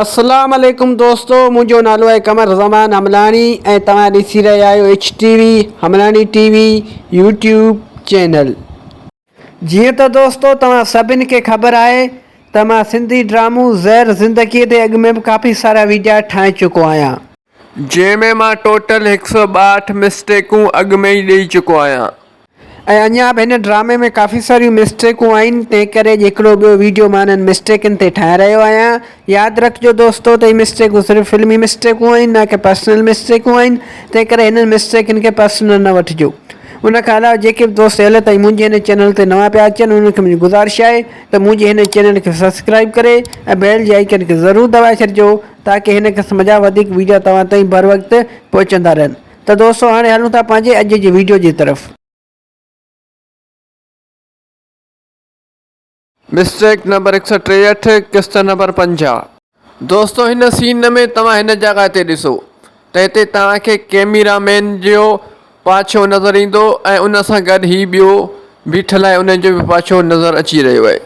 اسلام عليڪم دوستو منهنجو نالو آهي قمر زمان حملاڻي ۽ توهان ڏسي رهيا آهيو H T V Hamlani T V YouTube channel. جيئن ته دوستو توهان سڀن کي خبر آهي ته مان سنڌي ڊرامو زهر زندگي تي اڳ ۾ به ڪافي سارا ويڊيا ٺاهي چڪو آهيان. جنهن ۾ مان ٽوٽل هڪ سئو ٻاهٺ مسٽيڪون اڳ ۾ ئي ڏئي چڪو آهيان. ۽ اڃا به هن ڊرامي ۾ ڪافي ساريون مسٽيڪون آهن تنهن ڪري اڄ هڪڙو ٻيو ويڊيو مان انهن مسٽيڪن تي ٺاهي رهيو آهيان ياد رکجو دوستو ته هي مسٽيڪون صرف فلمي مسٽيڪون آهن نه ڪي پرسنل مسٽيڪون آهن تنهن ڪري هنن مسٽيڪن کي پرسنل نه وٺجو ان کان علاوه جيڪي به دوست هيل تائين منهنجي هن چينل تي نوان پيا اچن انهن کي منهنجي گذارش آهي ته منهنجي هن چينل کي سبسڪرائب ڪري ۽ بيل جي آئيڪن کي ضرور دٻائي ڇڏجو تاڪي هن قسم جا وڌيڪ ويڊيو توهان تائين بروقت پهچندا رهن. ته دوستو هاڻي هلون ٿا پنهنجي اڄ جي ويڊيو جي طرف. مسٽيڪ نمبر هڪ سئو 63 قسط نمبر 50. دوستو هن سين ۾ توهان هن جڳهه تي ڏسو ته هتي توهان کي ڪيميرا مين جو پاڇو نظر ايندو ۽ ان سان گڏ هي ٻيو بيٺل آهي ان جو به پاڇو نظر اچي رهيو آهي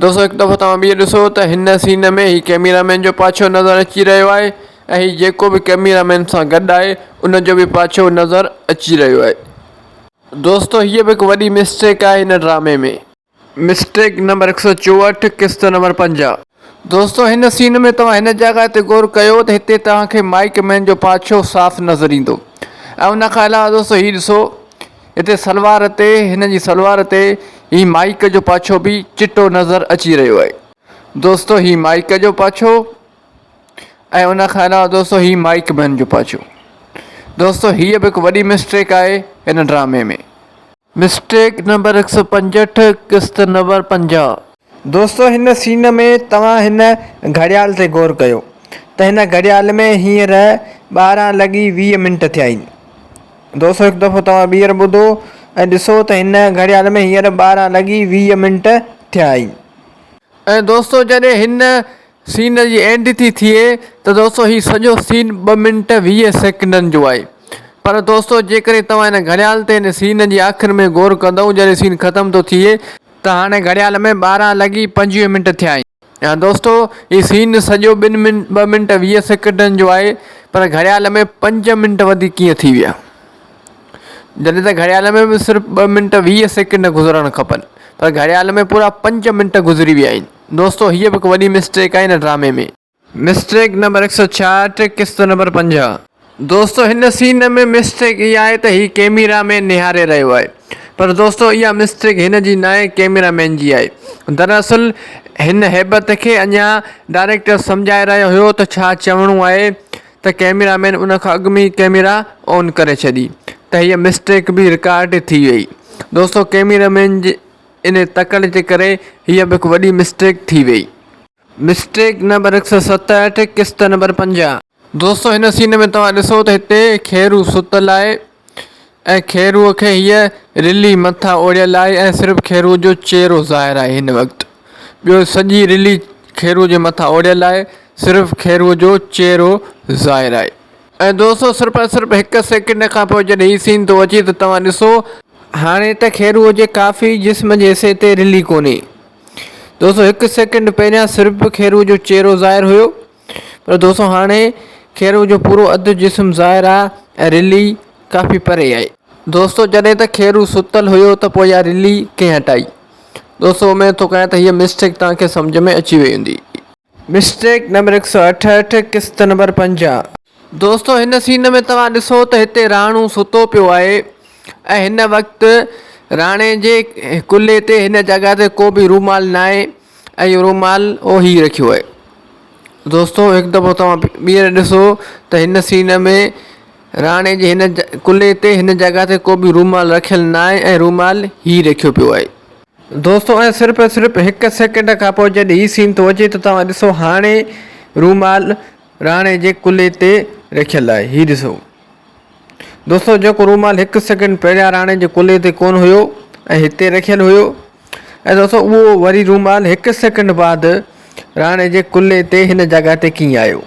دوستو هڪ دفعو توهان ٻيهر ڏسو ته هن سين ۾ هي ڪيميرا مين جو پاڇو نظر اچي رهيو آهي ۽ هي جيڪو به ڪئميرا مين سان گڏ آهي ان جو به پاڇو نظر اچي رهيو آهي. دوستو هيء به هڪ وڏي مسٽيڪ آهي هن ڊرامي ۾. مسٽيڪ نمبر 164 قسط نمبر 50. دوستو هن سين ۾ توهان هن جڳهه تي غور ڪيو ته هتي توهان کي مائيڪ مين جو پاڇو صاف نظر ايندو ۽ ان کان علاوه دوستو هي ڏسو هتي سلوار تي هن جي سلوار تي هي مائيڪ جو پاڇو به چٽو نظر اچي رهيو آهي دوستو هي مائيڪ جو پاڇو ۽ ان کان علاوه دوستو هي مائيڪ مين جو پاڇو دوستو هيء به هڪ وڏي مسٽيڪ آهي هن ڊرامي ۾. مسٽيڪ نمبر 165 قسط نمبر 50. دوستو هن سين ۾ توهان هن گهڙيال تي غور ڪيو ته هن گهڙيال ۾ هينئر 12 لڳي 20 منٽ ٿيا آهن. دوستو هڪ دفعو توهان ٻيهر ٻڌو ۽ ڏسو ته هن گهڙيال ۾ هينئر 12 لڳي 20 منٽ ٿيا آهن. ۽ دوستو جڏهن هن سين جي اينڊ ٿي ٿئي ته دوستو هي سڄو سين ٻه منٽ 20 سيڪنڊن جو آهي پر دوستو جيڪڏهن توهان هن گهڙيال تي هن سين جي آخر ۾ غور ڪندؤ جڏهن سين ختم ٿو ٿئي ته هاڻي گهڙيال ۾ 12 لڳي 25 منٽ ٿيا آهن. ها دوستو هي سين سڄو ٻن منٽ ٻه منٽ 20 سيڪنڊن جو آهي پر گهڙيال ۾ پنج منٽ وڌيڪ ڪيئن ٿي ويا جڏهن ته گهڙيال ۾ به صرف ٻه منٽ 20 سيڪنڊ گذرڻ کپن پر گهڙيال ۾ پورا پنج منٽ گذري ويا آهن. دوستو هيء به هڪ وڏي مسٽيڪ آهي هن ڊرامي ۾. مسٽيڪ نمبر 166 قسط نمبر 50. دوستو هن سين ۾ مسٽيڪ اها آهي ته هي ڪيميرا مين نهاري رهيو آهي پر دوستو اها مسٽيڪ هن جي ناهي ڪيميرا مين جي آهي دراصل هن هيبت کي اڃا ڊائريڪٽر سمجهائي رهيو هيو ته ڇا چوڻو آهي ته ڪيميرا مين ان کان اڳ ۾ ئي ڪيميرا آن ڪري ڇڏي ته هيء مسٽيڪ به رڪارڊ ٿي وئي دوستو ڪيميرا مين جي انهيء تڪڙ جي ڪري هيء به هڪ وڏي مسٽيڪ ٿي ويئي. مسٽيڪ نمبر 167 قسط نمبر 50. دوستو هن سين ۾ توهان ڏسو ته هتي خيرو ستل آهي ۽ خيروء کي هيء رلي مٿان اوڙهيل آهي ۽ صرف خيروء جو چهرو ظاهر آهي هن وقت ٻيو سڄي رلي خيروء جي مٿان اوڙهيل آهي صرف خيروء جو چهرو ظاهر آهي. ۽ دوستو صرف ۽ صرف هڪ سيڪنڊ کان پوء جڏهن هي سين ٿو اچي ته توهان ڏسو. هاڻي ته خيروء جي ڪافي جسم جي حصي تي رلي ڪونهي. دوستو هڪ سيڪنڊ پهريان صرف خيروء جو چهرو ظاهر هيو پر دوستو هاڻي خيروء جو پورو اڌ جسم ظاهر آ ۽ رلي ڪافي پري آهي. دوستو جڏهن ته خيرو ستل هيو ته پوء اها رلي ڪنهن هٽائي؟ دوستو اميد ٿو ڪيان ته هيء مسٽيڪ توهان کي سمجهه ۾ اچي وئي هوندي. مسٽيڪ نمبر 168 قسط نمبر 50. دوستو هن سين ۾ توهان ڏسو ته هتي راڻو ستو پيو آهي ۽ هن وقت راڻي جي ڪلهي تي هن جڳهه تي ڪو به رومال ناهي ۽ اهو رومال اهو هي رکيو آهي دوستو هڪ دفعو توهان ٻيهر ڏسو ته هن سين ۾ راڻي جي هن ڪلهي تي هن جڳهه تي ڪو به رومال رکيل ناهي ۽ رومال هي رکيو پيو آهي. دوستو ۽ صرف ۽ صرف هڪ سيڪنڊ کان پوء جڏهن هي سين ٿو اچي ته توهان ڏسو هاڻي رومال راڻي جي ڪلهي تي رکيل آهي هي ڏسو دوستو جيڪو رومال هڪ سيڪنڊ پهريان راڻي جي ڪلهي تي ڪون هيو ۽ هتي رکيل هيو ۽ دوستو اهو وري رومال هڪ سيڪنڊ بعد راڻي جي ڪلهي تي هن جڳهه تي ڪيئن آيو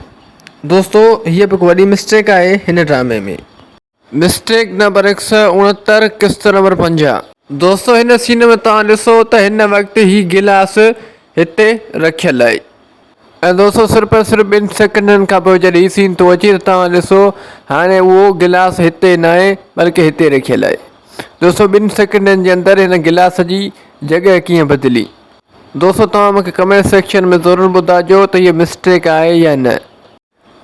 دوستو هيء به هڪ وڏي مسٽيڪ آهي هن ڊرامي ۾. مسٽيڪ نمبر 169 قسط نمبر 50. دوستو هن سين ۾ توهان ڏسو ته هن وقت هي گلاس هتي رکيل آهي. ۽ دوستو صرف ۽ صرف ٻن سيڪنڊن کان پوء جڏهن هي سين ٿو اچي ته توهان ڏسو هاڻي اهو گلاس هتي ناهي بلڪه هتي رکيل آهي. دوستو ٻن سيڪنڊن جي اندر هن گلاس جي جڳهه ڪيئن بدلي. دوستو توهان مونکي ڪمينٽ سيڪشن ۾ ضرور ٻڌائجو ته هيء مسٽيڪ آهي يا نه.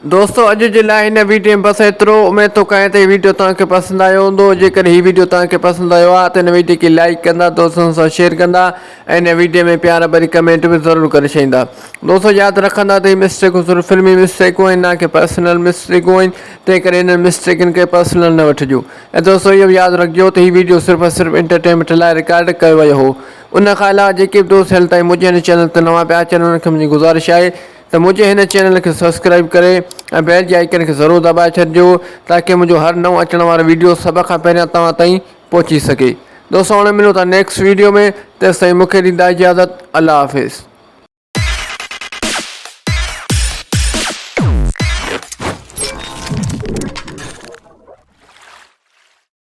دوستو اڄ جي لاء هن ويڊيو ۾ بس ايترو اميد ٿو ڪيان ته هي ويڊيو توهان کي پسند آيو هوندو جيڪڏهن هي ويڊيو توهان کي پسند آيو آهي ته هن ويڊيو کي لائيڪ ڪندا دوستن سان شيئر ڪندا ۽ هن ويڊيو ۾ پيار ڀري ڪمينٽ به ضرور ڪري ڇڏيندا دوستو ياد رکندا ته هي مسٽيڪون صرف فلمي مسٽيڪون آهن نه ڪي پرسنل مسٽيڪون آهن تنهن ڪري انهن مسٽيڪن کي پرسنل نه وٺجو ۽ دوستو اهو به ياد رکجو ته هي ويڊيو صرف ۽ صرف انٽرٽينمينٽ لاء رڪارڊ ڪيو ويو هو ان کان علاوه جيڪي به دوست هيل تائين منهنجي هن چينل تي نوان پيا اچن انهن کي منهنجي گذارش آهي ته منهنجي هن چينل کي سبسڪرائيب ڪري ۽ بيل جي آئيڪن کي ضرور دٻائي ڇڏجو تاڪه منهنجو هر نئون اچڻ وارو ويڊيو سڀ کان پهريان توهان تائين پهچي سگهي دوستو هاڻي ملون ٿا نيڪسٽ ويڊيو ۾ تيستائين مونکي ڏيندا اجازت الله حافظ.